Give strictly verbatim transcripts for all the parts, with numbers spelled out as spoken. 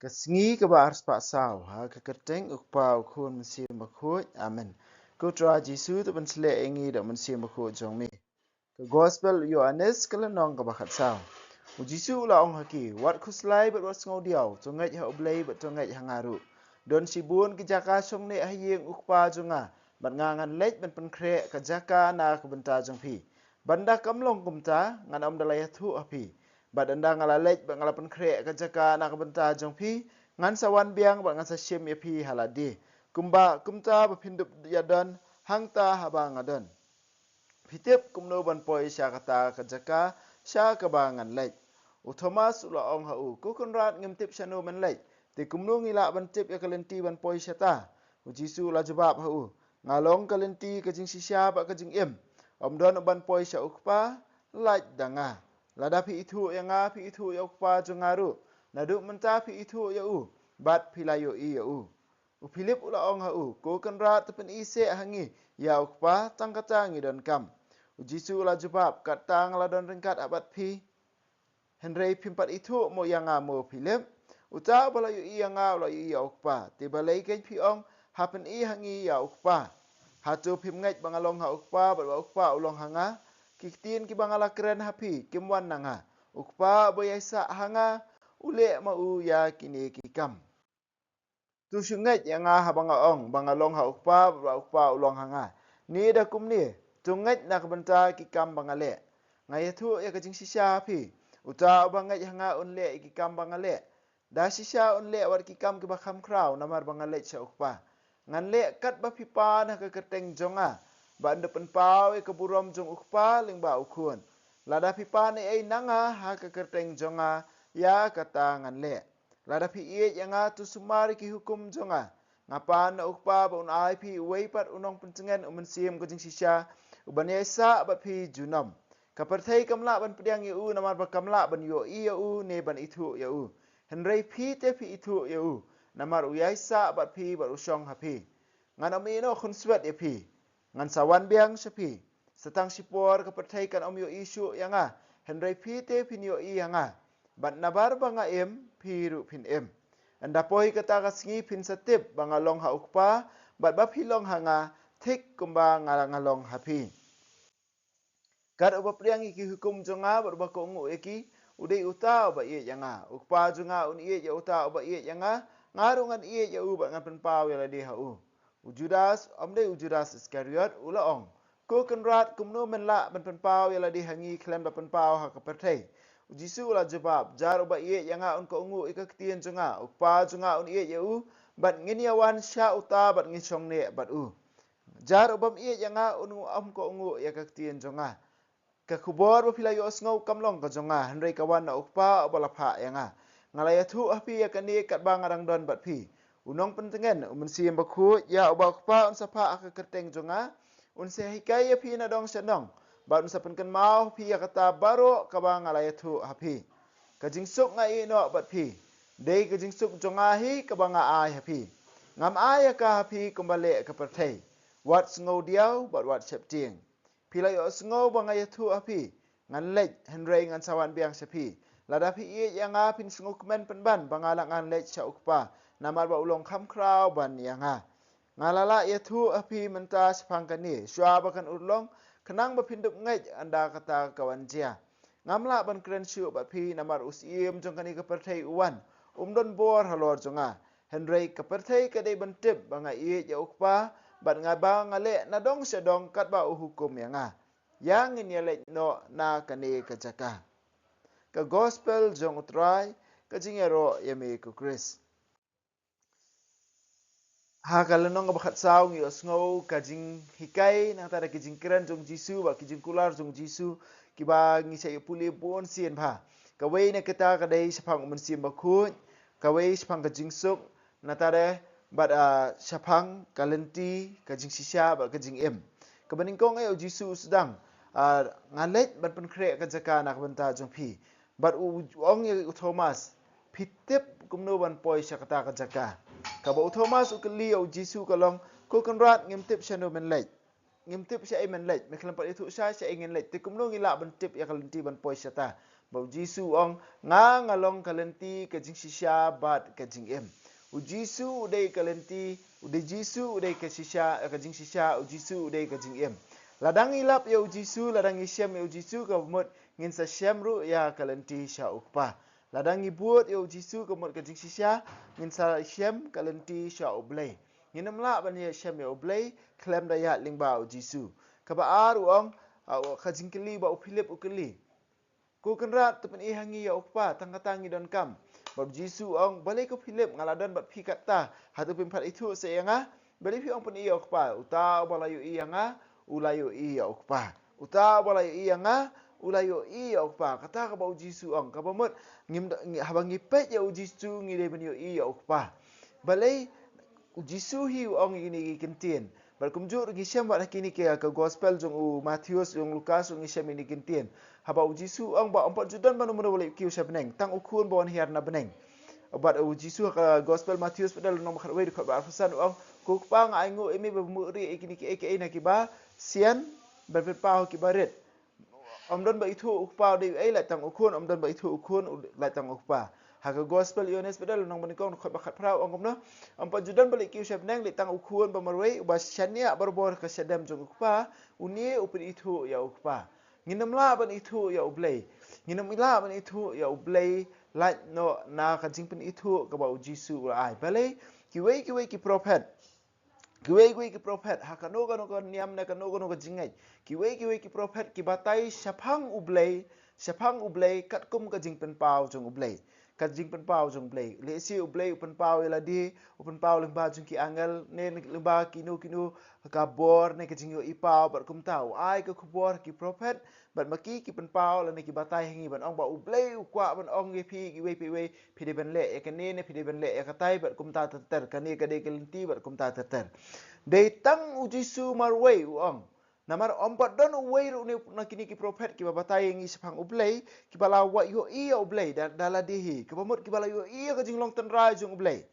Ka sngi kaba arspah saw, ha ka kyrteng U Kpa, U Khun, Mynsiem Bakhuid. Amen. Ko Trai Jisu, to pynshlur ïa ngi da u Mynsiem Bakhuid jong me. Ka Gospel u Ïoannis, ka lynnong kaba khatsaw. U Jisu u la ong ha ki, wat khuslai bad wat sngewdiaw, to ngeit ha U Blei bad to ngeit ha nga ruh. Don shibun ki jaka shong neh ha ïing U Kpa jong nga, bad nga ngan leit ban pynkhreh ka jaka na ka bynta jong phi. Bad ynda kam long kumta, ngan ym da la ïathuh ha phi. Bad ynda nga la leit bad nga la pynkhreh ka jaka na ka bynta jong phi, ngan sa wan biang bad ngan sa shim ïa phi ha lade. Kumba kumta ba phin dup ïa don hangta haba nga don. Phi tip kumno ban poi sha kata ka jaka sha kaba ngan leit. U Thomas u la ong ha u, Ko Kynrad, ngim tip shano men leit, te kumno ngi lah ban tip ïa ka lynti ban poi shata? U Jisu u la jubab ha u, Nga long ka lynti, ka jingshisha bad ka jingim. Ym don uban poi sha U Kpa, lait da nga. Lada phi ithuh ïa nga, phi ithuh ïa U Kpa jong nga ruh. Naduh mynta phi ithuh ïa u bad phi la ïohi ïa u. U Philip u la ong ha u, Ko Kynrad, to pyni seh ha ngi ïa U Kpa, tang kata ngi donkam. U Jisu u la jubab, Katta nga la don ryngkat ha bad phi, hynrei phim pat ithuh mo ïa nga mo Philip? Uta uba la ïohi ïa nga u la ïohi ïa U Kpa. Te balei kein phi ong, Ha pyni ha ngi ïa U Kpa? Hato phim ngeit ba nga long ha U Kpa bad ba U Kpa u long ha nga? Ki ktien kiba nga la kren ha phi kim wan na nga. U Kpa uba ïaisah ha nga u leh ma u ïa kine ki kam. To shu ngeit ïa nga haba nga ong ba nga long ha U Kpa bad ba U Kpa u long ha nga. Ne da kumne, to ngeit na ka bynta ki kam ba nga leh. Nga ïathuh ïa ka jingshisha ha phi, uta uba ngeit ha nga un leh ïa ki kam ba nga leh. Da shisha un leh wat ki kam kiba kham khraw, namar ba nga leit sha U Kpa. Ngan leh katba phi pan ha ka kyrteng jong nga, ba yn da pynpaw ïa ka burom jong U Kpa lyngba U Khun. Lada phi pan ei ei na nga ha ka kyrteng jong nga, ïa kata ngan leh. Lada phi ïeit ïa nga, to sumar ïa ki hukum jong nga. Nga pan na U Kpa ba un ai phi uwei pat u nongpyntngen, u Mynsiem ka jingshisha, uban ïaisah bad phi junom. Ka pyrthei kam lah ban pdiang ïa u, namar ba kam lah ban ïohi ïa u ne ban ithuh ïa u. Hynrei phi te phi ithuh ïa u, namar u ïaisah bad phi bad u shong ha phi. Ngan ym ïehnoh khunswet ïa phi. Ngan sa wan biang sha phi. Sa tang shipor ka pyrthei kan ym ïohi shuh ïa nga, hynrei phi te phin ïohi ïa nga. Bad nabar ba nga im, phi ruh phin im. Ynda poi kata ka sngi phin sa tip ba nga long ha U Kpa, bad ba phi long ha nga, thik kumba nga, nga long ha phi. Kat uba pdiang ïa ki hukum jong nga bad uba kohnguh ïa ki, u dei uta uba ïeit ïa nga. U Kpa jong nga un ïeit ïa uta uba ïeit ïa nga, nga ruh ngan ïeit ïa u bad ngan pynpaw ïa lade ha u. U Judas, ym dei u Judas Iskariot, u la ong, Ko Kynrad, kumno men lah ban pynpaw ïa lade ha ngi khlem da pynpaw ha ka pyrthei? U Jisu u la jubab, Jar uba ïeit ïa nga un kohnguh ïa ka ktien jong nga. U Kpa jong nga un ïeit ïa u, bad ngin ïa wan sha uta bad ngin shong neh bad u. Jar u bym ïeit ïa nga un ym kohnguh ïa ka ktien jong nga. Ka khubor ba phi la ïohsngew kam long ka jong nga, hynrei ka wan na U Kpa uba la phah ïa nga. Nga la ïathuh ha phi ïa kane katba nga dang don bad phi. U nongpyntngen, u Mynsiem Bakhuid, ïa uba U Kpa un sa phah ha ka kyrteng jong nga, un sa hikai ïa phi na dong sha dong, bad un sa pynkynmaw ha phi ïa kata baroh kaba nga la ïathuh ha phi. Ka jingsuk nga ïehnoh bad phi, dei ka jingsuk jong nga hi kaba nga ai ha phi. Ngam ai ïa ka ha phi kumba leh ka pyrthei. Wat sngewdiaw bad wat sheptieng. Phi la ïohsngew ba nga ïathuh ha phi, ngan leit, hynrei ngan sa wan biang sha phi. Lada phi ïeit ïa nga, phin sngewkmen pynban ba nga la ngan leit sha U Kpa, namar ba u long kham khraw ban ïa nga. Nga la lah ïathuh ha phi mynta shaphang kane, shuwa ba kan urlong, khnang ba phin dup ngeit ynda kata ka wan jia. Ngam lah ban kren shuh bad phi, namar u Syiem jong kane ka pyrthei u wan, um don bor halor jong nga. Hynrei ka pyrthei ka dei ban tip ba nga ïeit ïa U Kpa, bad nga ba nga leh na dong sha dong katba u hukum ïa nga. Ïa ngin ïa leit noh na kane ka jaka. Ka Gospel jong U Trai, ka jingïaroh ïa me ko Khrist. Ha ka lynnong kaba khatsaw ngi ïohsngew ka jinghikai, nangta da ki jingkren jong Jisu, bad ki jingkular jong Jisu, kiba ngi sa ïoh pule bun sien bha. Kawei na kita ka dei shaphang u Mynsiem Bakhuid, kawei shaphang ka jingsuk, nangta da bad, ah, shaphang ka lynti, ka jingshisha, bad ka jingim. Kaba nyngkong eh u Jisu u sdang, ah, nga leit ban pynkhreh ka jaka na ka bynta jong phi. Bad u ong ïa u Thomas, phi tip kumno ban poi sha kata ka jaka? Kaba u Thomas u kylli ïa u Jisu ka long, Ko Kynrad, ngim tip shano men leit. Ngim tip shaei men leit, me khlem pat ïathuh shaei ngin leit. Te kumno ngi lah ban tip ïa ka lynti ban poi shata? Ba u Jisu u ong, nga nga long ka lynti, ka jingshisha bad ka jingim. U Jisu u dei ka lynti, u dei Jisu u dei ka shisha, ka jingshisha, u Jisu u dei ka jingim. Lada ngi lap ïa u Jisu, lada ngi shem ïa u Jisu, ka mut ngin sa shem ruh ïa ka lynti sha u Kpa. Lada ngi bud ïa u Jisu, ka mut ka jingshisha, ngin sa shem ka lynti sha u Blei. Ngin ym lah ban ïa shem ïa u Blei khlem da ïaid lyngba u Jisu. Kaba ar u ong, ah, ka jingkylli ba u Philip u kylli. Ko Kynrad, to pyni ha ngi ïa u Kpa, tang kata ngi donkam. Bad u Jisu u ong, balei ko Philip, nga la don bad phi katta, hato phim pat ithuh seh ïa nga? Balei phi ong pyni ïa u Kpa? Uta uba la ïohi ïa nga, u la ïohi ïa u Kpa. Uta uba la ïohi ïa nga, u la ïohi ïa u Kpa. Kata kaba u Jisu u ong, kaba mut, ngim da, ngi, haba ngi peit ïa u Jisu, ngi dei ban ïohi ïa u Kpa. Balei u Jisu hi u ong ïa kine ki kyntien? Bad kumjuh ruh ngi shem wat ha kine ki, ka gospel jong u Mathaios, jong u Lukas ruh ngi shem ïa kine ki kyntien. Haba u Jisu u ong ba ym pat ju don ban u mano ba leit kiew sha bneng, tang u Khun ba wan hiar na bneng. Bad u Jisu ha ka gospel Mathaios, pdeng lynnong ba khatwei, dkhot ba arphew san u ong, ko Kpa, nga ainguh ïa me ba mukrieh ïa kine kiei kiei na kiba sian, ban pynpaw ha kiba rit. Ym don ba ithuh u Kpa u dei uei, lait tang u Khun, ym don ba ithuh u Khun u lait tang u Kpa. Ha ka gospel Ïoannis, pdeng lynnong ba nyngkong, dkhot ba khatphra u ong kumno, ym pat ju don ba leit kiew sha bneng, lait tang u Khun ba marwei, uba shaniah barabor ka shadem jong u Kpa, une u pynithuh ïa u Kpa. Ngin ym lah ban ithuh ïa u Blei. Ngin ym lah ban ithuh ïa u Blei lait noh na ka jingpynithuh kaba u Jisu u la ai. Balei? Kiwei kiwei ki prophet, kiwei kiwei ki prophet, ha kano kano ka niam ne kano kano ka jingngeit, kiwei kiwei ki prophet ki batai shaphang u Blei, shaphang u Blei katkum ka jingpynpaw jong u Blei. Ka jingpynpaw jong u Blei. Lehse u Blei u pynpaw ïa lade, u pynpaw lyngba jong ki angel, ne lyngba kino kino ka bor, ne ka jingïohi paw, bad kumta u ai ka khubor ki prophet, bad ma ki ki pynpaw lane ki batai ha ngi ban ong ba u Blei u kwah ban ong ïa phi kiwei pa iwei, phi dei ban leh ïa kane ne phi dei ban leh ïa katai, bad kumta ter ter, kane ka dei ka lynti, bad kumta ter ter. Dei tang u Jisu marwei u ong. Namar ym pat don uwei ruh na kine ki prophet kiba batai ïa ngi shaphang u Blei, kiba la wad ïohi ïa u Blei da, da lade hi, kaba mut kiba la ïohi ïa ka jinglong tynrai jong u Blei.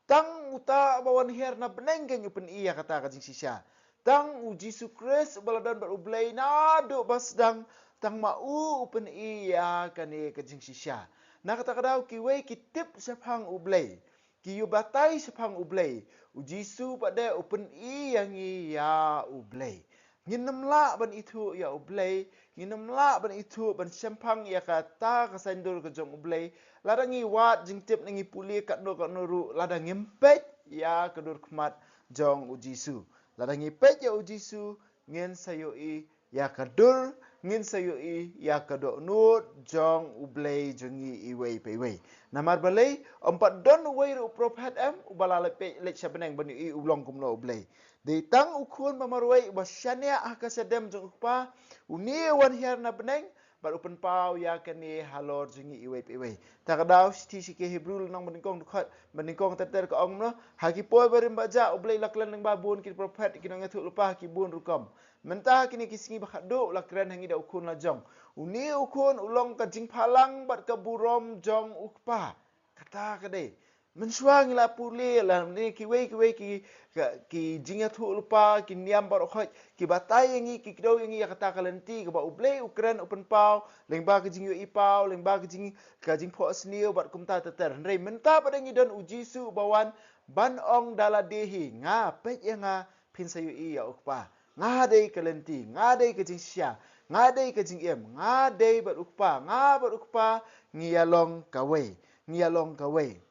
Tang uta uba wan hiar na bneng kein u pyni ïa kata ka jingshisha. Tang u Jisu Khrist uba la don bad u Blei naduh ba sdang, tang ma u u pyni ïa kane ka jingshisha. Na kata ka daw kiwei ki tip shaphang u Blei, ki ïa batai shaphang u Blei. U Jisu pat de u pyni ïa ngi ïa u Blei. Ngin ym lah ban ithuh ïa u Blei, ngin ym lah ban ithuh ban shemphang ïa kata ka saiñdur ka jong u Blei lada ngi wad jingtip ne ngi pule katno katno ruh, lada ngim peit ïa ka dur khmat jong u Jisu. Lada ngi peit ïa u Jisu, ngin sa ïohi ïa ka dur, ngin sa ïohi ïa ka dohnud jong u Blei jong ngi iwei pa iwei. Namar balei? Ym pat don uwei ruh u prophet em uba la leit peit, leit sha bneng ban ïohi u long kumno u Blei. Dei tang u Khun ba marwei uba shaniah ha ka shadem jong u Kpa, une u wan hiar na bneng, bad u pynpaw ïa kane halor jong ngi iwei pa iwei. Ta ka daw shithi sha ki Hebru lynnong ba nyngkong, dkhot ba nyngkong ter ter ka ong kumno, ha ki por barim bajah u Blei u la kren lyngba bun ki prophet, ki nongïathuhlypa ha ki bun rukom. Mynta ha kine ki sngi ba khatduh u la kren ha ngi da u Khun lajong. Une u Khun u long ka jingphalang bad ka burom jong u Kpa. Kata ka dei. Mynshuwa ngi la pule lane kiwei kiwei ki, ki, ki jingïathuhlypa, ki niam baroh khoit, ki batai ïa ngi, ki kdew ïa ngi ïa kata ka lynti kaba u Blei u kren u pynpaw lyngba ka jingïohi paw, lyngba ka jing, ka jingphohsniew bad kumta ter ter. Hynrei mynta pat de ngi don u Jisu uba wan ban ong da lade hi, nga, peit ïa nga, phin sa ïohi ïa u Kpa. Nga dei ka lynti, nga dei ka jingshisha, nga dei ka jingim, nga dei bad u Kpa, nga bad u Kpa ngi ïalong kawei, ngi ïalong kawei.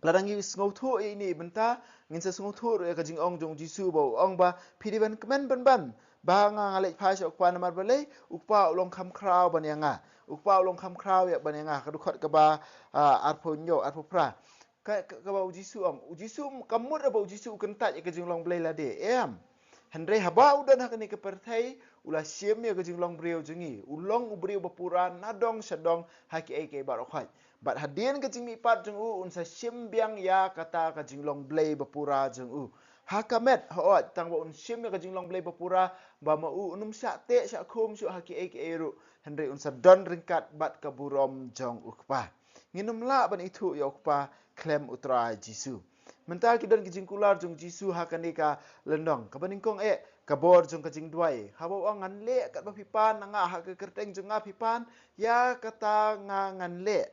Lada ngi sngewthuh ïa ine i bynta, ngin sa sngewthuh ruh ïa ka jingong jong u Jisu ba u ong ba, phi dei ban kmen pynban ba nga, nga leit phai sha u Kpa, namar balei? U Kpa u long kham khraw ban ïa nga. U Kpa u long kham khraw ïa, ban ïa nga. Ka dkhot kaba, ah, arphew hynñiew, arphew phra. Ka, ka, kaba u Jisu u ong. U Jisu, kam mut ba u Jisu u kyntait ïa ka jinglong Blei lade. Em. Hynrei haba u don ha kane ka pyrthei, u la shim ïa ka jinglong briew jong ngi. U long u briew ba pura nadong shadong ha kiei kiei baroh khoit. Bad hadien ka jingmihpat jong u, un sa shim biang ïa kata ka jinglong Blei ba pura jong u. Ha ka met, hooid, tang ba un shim ïa ka jinglong Blei ba pura, ba ma u un ym shah teh shah khum shuh ha kiei kiei ruh. Hynrei un sa don ryngkat bad ka burom jong u Kpa. Ngin ym lah ban ithuh ïa u Kpa khlem u Trai Jisu. Mynta ki don ki jingkular jong u Jisu ha kane ka lynnong. Kaba nyngkong eh, ka bor jong ka jingduwai. Haba u ong ngan leh katba phi pan na nga, ha ka kyrteng jong nga phi pan, ïa kata nga ngan leh.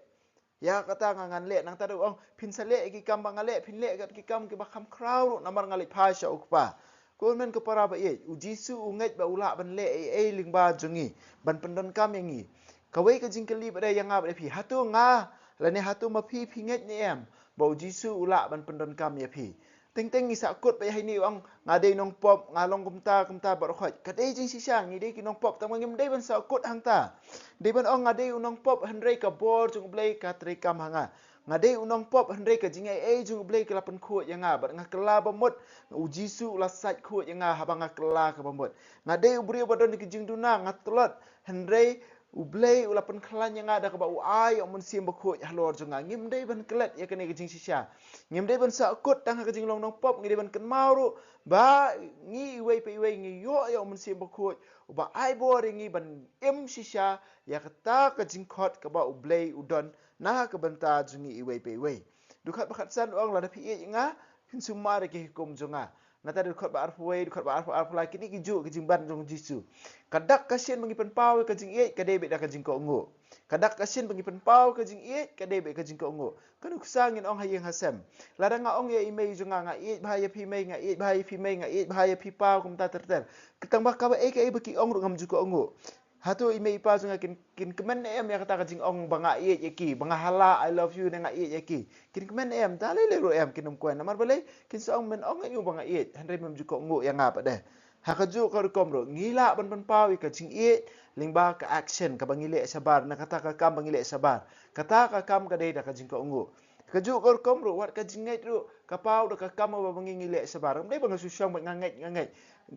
Ïa kata nga ngan leh, nangta da u ong, phin sa leh ïa ki kam ba nga leh, phin leh kat ki kam kiba kham khraw ruh namar nga leit phai sha u Kpa. Ko hynmen ko para ba ïeit, u Jisu u ngeit ba u lah ban leh ei ei lyngba jong ngi, ban pyndonkam ïa ngi. Kawei ka jingkylli pat de ïa nga bad ïa phi, hato nga, lane hato ma phi phi ngeit ne em ba u Jisu u lah ban pyndonkam ïa phi? Teng teng ngi sahkut pat ïa ine u ong nga dei u nongpop, nga long kumta kumta baroh khoit. Ka dei jingshisha, ngi dei ki nongpop, tangba ngim dei ban sahkut hangta. Dei ban ong nga dei u nongpop hynrei ka bor jong u Blei ka treikam ha nga. Nga dei u nongpop hynrei ka jingaiei jong u Blei ka la pynkhuid ïa nga, bad nga kylla ba mut u Jisu u la sait khuid ïa nga haba nga kylla kaba mut. Nga dei u briew ba don ki jingduna, nga tlot, hynrei u Blei u la pynkhlaiñ ïa nga da kaba u ai ïa u Mynsiem Bakhuid halor jong nga. Ngim dei ban klet ïa kane ka jingshisha. Ngim dei ban sahkut tang ha ka jinglong nongpop, ngi dei ban kynmaw ruh ba ngi iwei pa iwei ngi ïoh ïa u Mynsiem Bakhuid uba ai bor ïa ngi ban im shisha ïa kata ka jingkhot kaba u Blei u don na ka bynta jong ngi iwei pa iwei. Dkhot ba khatsan u ong, lada phi ïeit ïa nga, phin sumar ïa ki hukum jong nga. Nangta dkhot ba arphew wei, dkhot ba arphew, arphew lai, kine ki juh ki jingban jong u Jisu. Ka dak ka shin ba ngi pynpaw ïa ka jingïeit ka dei beit da ka jingkohnguh. Ka dak ka shin ba ngi pynpaw ïa ka jingïeit ka dei beit ka jingkohnguh. Ka nuksa ngin ong ha ïing ha sem. Lada nga ong ïa i mei jong nga, nga ïeit bha ïa phi mei, nga ïeit bha ïa phi mei, nga ïeit bha ïa phi pa, kumta ter ter. Tangba kaba ei kaei ba ki ong ruh ngam ju kohnguh. Hato i mei i pa jong nga kin, kin kmen ne em ïa kata ka jingong ba nga ïeit ïa ki, ba nga hap la I love you ne nga ïeit ïa ki? Kin kmen ne em? Da lei lei ruh em kin ym kwah, namar balei? Kin sa ong men ong ïa u ba nga ïeit, hynrei mem ju kohnguh ïa nga pat de. Ha kajuh ka rukom ruh ngi lah ban pynpaw ïa ka jingïeit lyngba ka action kaba ngi leh shabar, na kata ka kam ba ngi leh shabar. Kata ka kam ka dei da ka jingkohnguh. Kajuh ka rukom ruh, wat ka jingngeit ruh ka paw da ka kam ba ngi, ngi leh shabar. Kam dei ba nga shu shong bad nga ngeit, nga ngeit.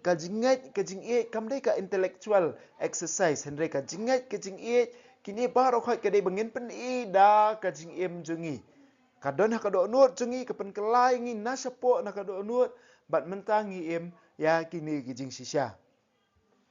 Ka jingngeit, ka jingïeit kam dei ka intellectual exercise, hynrei ka jingngeit, ka jingïeit, kine baroh khoit ka dei ba ngin pyni da ka jingim jong ngi. Ka don ha ka dohnud jong ngi, ka pynkylla ïa ngi na shapoh na ka dohnud, bad mynta ngi im ïa kine ki jingshisha.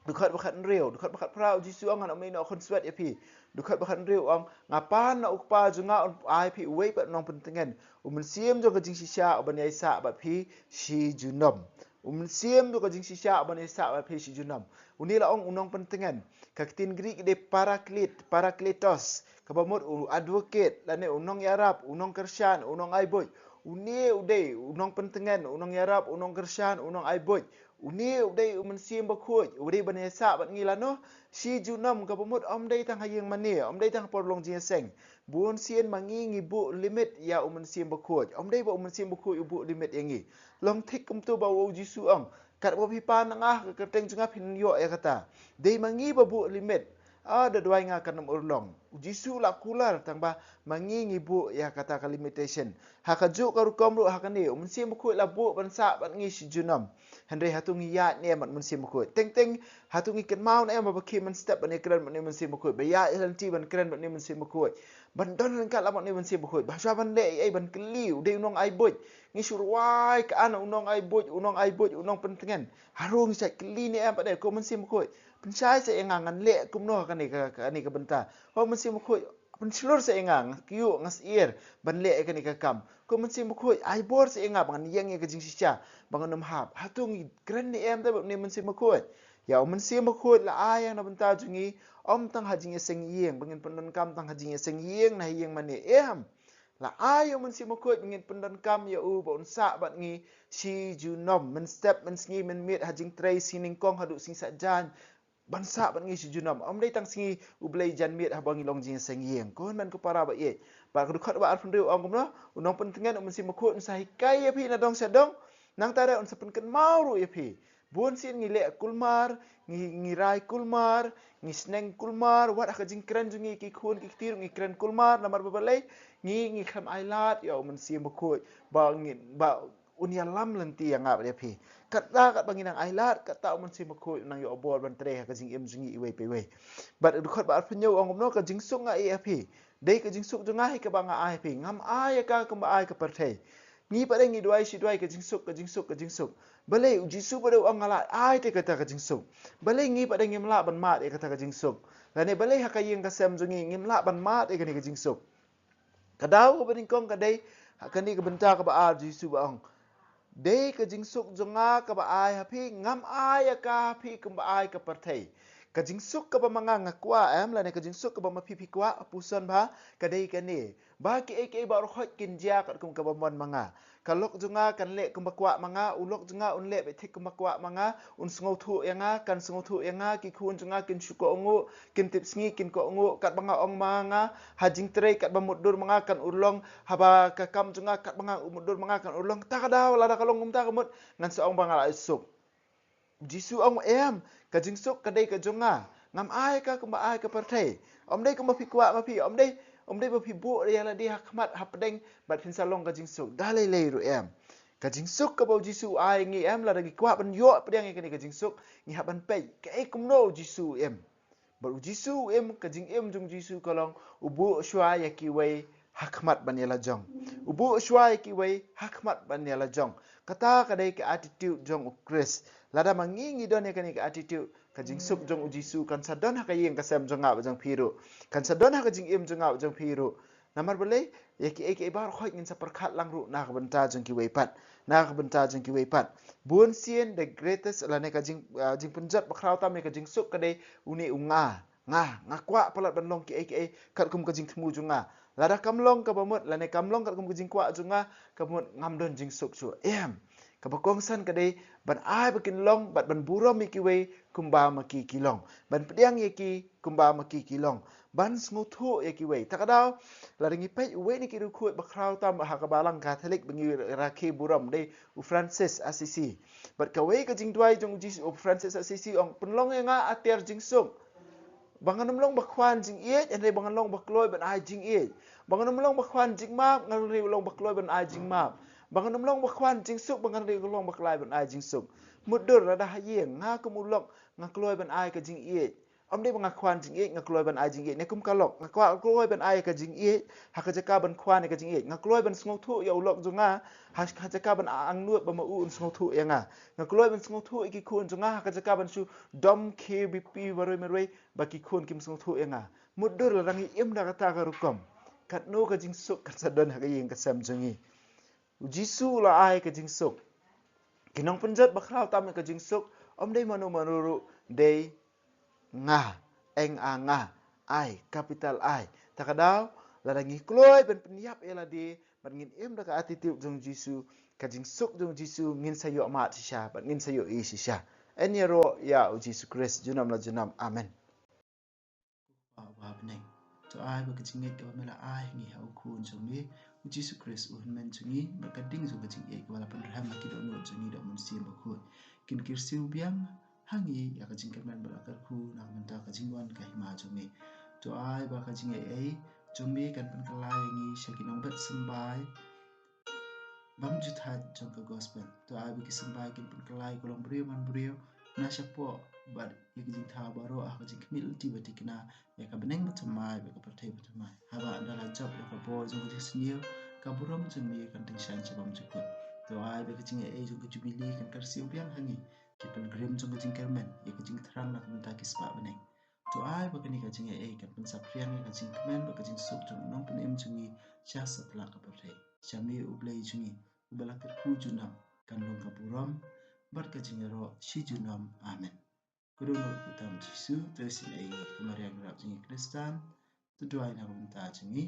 Dkhot ba khathynriew, dkhot ba khatphra, u Jisu u ong, ngan ym ïehnoh khunswet ïa phi. Dkhot ba khathynriew u ong, nga pan na u Kpa jong nga, un ai phi uwei pat u nongpyntngen, u Mynsiem jong ka jingshisha, uban ïaisah bad phi shi junom. U Mynsiem jong ka jingshisha uban ïaisah bad phi shi junom. Une la ong u nongpyntngen. Ka ktien Greek dei paraklet, parakletos, kaba mut u advocate, lane u nongïarap, u nongkyrshan, u nongai buit. Une u dei u nongpyntngen, u nongïarap, u nongkyrshan, u nongai buit. Une u dei u Mynsiem Bakhuid, u dei ban ïaisah bad ngi lano shi junom, kaba mut ym dei tang ha ïing mane, ym dei tang ha por long jingïaseng. Bun sien ma ngi ngi buh limit ïa u Mynsiem Bakhuid. Ym dei ba u Mynsiem Bakhuid u buh limit ïa ngi. Long thik kumto ba u Jisu u ong, katba phi pan na nga ha ka kyrteng jong nga phin ïoh ïa kata. Dei ma ngi ba buh limit. A, da duwai nga kan ym urlong. U Jisu u la kular, tangba ma ngi ngi buh ïa kata ka limitation. Ha kajuh ka rukom ruh ha kane, u Mynsiem Bakhuid la buh ban sah bad ngi shi junom. Hynrei hato ngi ïaid ne em bad u Mynsiem Bakhuid? Teng teng, hato ngi kynmaw ne em ba khie mynstep ban ïakren bad une u Mynsiem Bakhuid, ba ïaid lynti ban kren bad une u Mynsiem Bakhuid, ban don ryngkat lang bad une u Mynsiem Bakhuid, ba shuwa ban leh ei ei ban kylli, u dei u nongai buit. Ngi shu rwai ka an u nongai buit, u nongai buit, u nongpyntngen. Hato ngi shait kylli ne em pat de, ko Mynsiem Bakhuid, pynshai sa ïa nga, ngan leh kumno ha kane ka, kane ka bynta? Ko Mynsiem Bakhuid, pynshlur sa ïa nga, nga kyiuh, nga syier ban leh ïa kane ka kam. Ko Mynsiem Bakhuid, ai bor sa ïa nga ba ngan ïeng ïa ka jingshisha, ba ngan ym hap. Hato ngi kren ne em te bad une u Mynsiem Bakhuid? Ïa, u Mynsiem Bakhuid la ai ïa na bynta jong ngi, ym tang ha jingïaseng ïing, ba ngin pyndonkam tang ha jingïaseng ïing ne ha ïing mane, em. La ai ïa u Mynsiem Bakhuid ba ngin pyndonkam ïa u ba un sah bad ngi shi junom, mynstep, mynsngi, mynmiet, ha jingtrei, sngi nyngkong haduh sngi saitjaiñ, ban sah bad ngi shi junom. Ym dei tang sngi U Blei janmiet haba ngi long jingïaseng ïing. Ko hynmen ko para ba ïeit, bad ka dkhot ba arphew hynriew u ong kumno? U nongpyntngen, u Mynsiem Bakhuid, un sa hikai ïa phi na dong sha dong. Nangta re un sa pynkynmaw ruh ïa phi. Bun sien ngi leh kulmar, ngi, ngi rai kulmar, ngi sneng kulmar, wat ha ka jingkren jong ngi ki khun ki kti ruh ngi kren kulmar, namar ba balei? Ngi, ngi khlem ailad ïa u Mynsiem Bakhuid ba ngi, ba un ïalam lynti ïa nga bad ïa phi. Katba, katba ngi nang ailad, kata u Mynsiem Bakhuid un nang ïoh bor ban trei ha ka jingim jong ngi iwei pa iwei. Bad dkhot ba arphew hynñiew u ong kumno? Ka jingsuk nga ai ïa phi. Dei ka jingsuk jong nga hi kaba nga ai ïa phi. Ngam ai ïa ka kumba ai ka pyrthei. Ngi pat de ngi duwai shi duwai, ka jingsuk, ka jingsuk, ka jingsuk. Balei u Jisu pat de u ong nga la ai te kata ka jingsuk? Balei ngi pat de ngim lah ban mad ïa kata ka jingsuk? Lane balei ha ka ïing ka sem jong ngi ngim lah ban mad ïa kane ka jingsuk? Ka daw kaba nyngkong ka dei ha kane ka bynta kaba ar, Jisu ba ong, dei ka jingsuk jong nga kaba ai ha phi, ngam ai ïa ka ha phi kumba ai ka pyrthei. Ka jingsuk kaba ma nga nga kwah, em, lane ka jingsuk kaba ma phi phi kwah, puson bha, ka dei kane, ba kiei kiei baroh kin jia katkum kaba mon ma nga. Ka lok jong nga kan leh kumba kwah ma nga, u lok jong nga un leh beit thik kumba kwah ma nga, un sngewthuh ïa nga, kan sngewthuh ïa nga, ki khun jong nga kin shu kohnguh, kin tipsngi, kin kohnguh katba nga ong ma nga, ha jingtrei katba mutdur ma nga kan urlong, haba ka kam jong nga katba nga mutdur ma nga kan urlong. Ta ka daw lada ka long kumta ka mut, ngan sa ong ba nga la suk. Jisu ong, em, ka jingsuk ka dei ka jong nga. Ngam ai ka kumba ai ka pyrthei. Ym dei kumba phi kwah ma phi, ym dei, ym dei ba phi buh ïa lade ha khmat ha pdeng bad phin sa long ka jingsuk. Da lei lei ruh, em. Ka jingsuk kaba u Jisu u ai ngi, em, lada ngi kwah ban ïoh pdiang ïa kane ka jingsuk, ngi hap ban peit kaei kumno u Jisu u im. Bad u Jisu u im, ka jingim jong u Jisu ka long u buh shuwa ïa kiwei ha khmat ban ïa la jong. U buh shuwa ïa kiwei ha khmat ban ïa la jong. Kata ka dei ka attitude jong u Khrist. Lada ma ngi ngi don ïa kane ka attitude, ka jingsuk jong u Jisu kan sa don ha ka ïing ka sem jong nga bad jong phi ruh. Kan sa don ha ka jingim jong nga bad jong phi ruh. Namar balei, ïa kiei kiei baroh ngin sa pyrkhat lang ruh na ka bynta jong kiwei pat. Na ka bynta jong kiwei pat. Bun sien the greatest lane ka jing, ah, jingpynjot ba khraw tam ïa ka jingsuk ka dei une u nga. Nga, nga kwah palat ban long kiei kiei katkum ka jingthmu jong nga. Lada kam long kaba mut lane kam long katkum ka jingkwah jong nga, ka mut ngam don jingsuk shuh. Em. Kaba kongsan ka dei ban ai ba kin long bad ban burom ïa kiwei kumba ma ki ki long. Ban pdiang ïa ki kumba ma ki ki long. Ban sngewthuh ïa kiwei. Ta ka daw, lada ngi peit uwei na ki riewkhuid ba khraw tam ha ka balang Katholik ba ngi rakhe burom dei u Francis Assisi. Bad kawei ka jingduwai jong u Jisu, u Francis Assisi ong, pynlong ïa nga atiar jingsuk. Ba ngan ym long ba khwan jingïeit, hynrei ba ngan long ba kloi ban ai jingïeit. Ba ngan ym long ba khwan jingmap, ngan ri long ba kloi ban ai jingmap. Ba ngan ym long ba khwan jingsuk, ba ngan ri long ba kloi ban ai jingsuk. Mutdur lada ha ïing, nga kum u lok, nga kloi ban ai ka jingïeit. Ym dei ba nga khwan jingïeit, nga kloi ban ai jingïeit. Ne kum ka lok, nga kwah, kloi ban ai ka jingïeit, ha ka jaka ban khwan ïa ka jingïeit. Nga kloi ban sngewthuh ïa u lok jong nga, ha, ha jaka ban angnud ba ma u un sngewthuh ïa nga. Nga kloi ban sngewthuh ïa ki khun jong nga, ha ka jaka ban shu dom khie bipi marwei marwei, ba ki khun kim sngewthuh ïa nga. Mutdur lada ngi im da kata ka rukom, katno ka jingsuk kan sa don ha ka ïing ka sem jong ngi. U Jisu u la ai ka jingsuk. Ki nongpynjot ba khraw tam ïa ka jingsuk, ym dei mano mano ruh, dei nga, N A nga, I, capital I. Ta ka daw, lada ngi kloi ban pynïap ïa lade, bad ngin im da ka attitude jong u Jisu, ka jingsuk jong u Jisu ngin sa ïoh mad shisha, bad ngin sa ïohi shisha. Yn ïaroh ïa u Jisu Khrist, junom la junom. Amen. Ko Kpa uba ha bneng, to ai ba ka jingngeit kaba me la ai ha ngi ha u Khun jong me, u Jisu Khrist u Hynmen jong ngi, bad ka ding jong ka jingïeit kaba la pynrhem ha ki dohnud jong ngi da u Mynsiem Bakhuid, kin kyrsiew biang ha ngi ïa ka jingkyrmen bad la kyrkhu na ka bynta ka jingwan ka hima jong me. To ai ba ka jingaiei jong me kan pynkylla ïa ngi sha ki nongbet symbai bymjuthaid jong ka gospel. To ai ba ki symbai kin pynkylla ïa ka longbriew manbriew na shapoh bad ïa ka jingthaw baroh ha ka jingkhmih lynti ba thikna ïa ka bneng bathymmai bad ka pyrthei bathymmai. Haba ynda la jop ïa ka bor jong ka jingsniew, ka burom jong me kan tyngshaiñ sha bymjukut. To ai ba ka jingaiei jong ka jubili kan kyrsiew biang ha ngi, ki pilgrim jong ka jingkyrmen, ïa ka jingthrang na ka bynta ki spah bneng. To ai ba kane ka jingaiei kan pynsaphriang ïa ka jingkmen bad ka jingsuk jong u Nongpynim jong ngi sha satlak ka pyrthei. Sha me U Blei jong ngi, uba la kyrkhu junom, kan long ka burom bad ka jingïaroh shi junom. Amen. Ka dohnud kyrteng Jisu, to isynei ïa ngi, ko Maria nongrep jong ngi Khristan, to duwai na ka bynta jong ngi,